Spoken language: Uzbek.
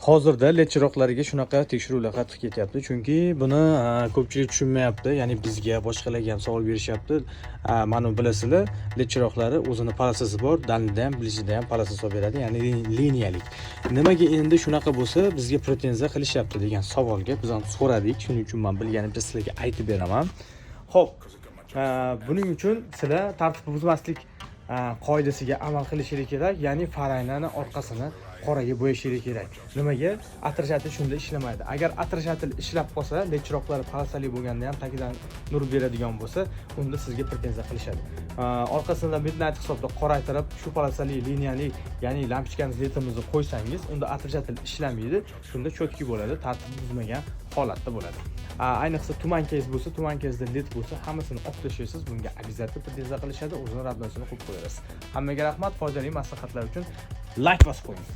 Hozirda led chiroqlariga shunaqa tekshiruvlar qattiq ketyapti, chunki buni ko'pchilik tushunmayapti, ya'ni bizga, boshqalarga ham savol berishyapti. Mana bilasizlar, led chiroqlari o'zini полоса si bor, дальний da ham, ближний da ham полоса solib beradi, ya'ni liniyalik. Nimaga endi shunaqa bo'lsa, bizga претензия qilishyapti degan savolga biz ham so'radik. Shuning uchun man bilganimcha sizlarga aytib beraman. Ho'p, buning uchun sizlar tartibni buzmaslik qoidasiga amal qilishinglar kerak, ya'ni faranglarni orqasini qoraga bo'yashinglar kerak. Nimaga? Отражатель shunda ishlamaydi. Agar отражатель ishlab qolsa, led chiroqlari полоса li bo'lganda ham tagidan nur beradigan bo'lsa, unda sizga претензия qilishadi. Orqasidan midnight hisobda qoraytirib, shu полоса li, liniyali, ya'ni lampochkamiz, ledimizni qo'ysangiz, unda отражатель ishlamaydi. Shunda четкий bo'ladi, tartibni buzmagan holatda bo'ladi. Ayniqsa tuman кейс bo'lsa, tuman кейс da led bo'lsa, hammasini olib tashlaysiz. Bunga обязательно претензия qilishadi, o'zini родной sini qo'yib qo'yasiz. Hammaga rahmat foydali maslahatlar uchun, layk bosib qo'ying.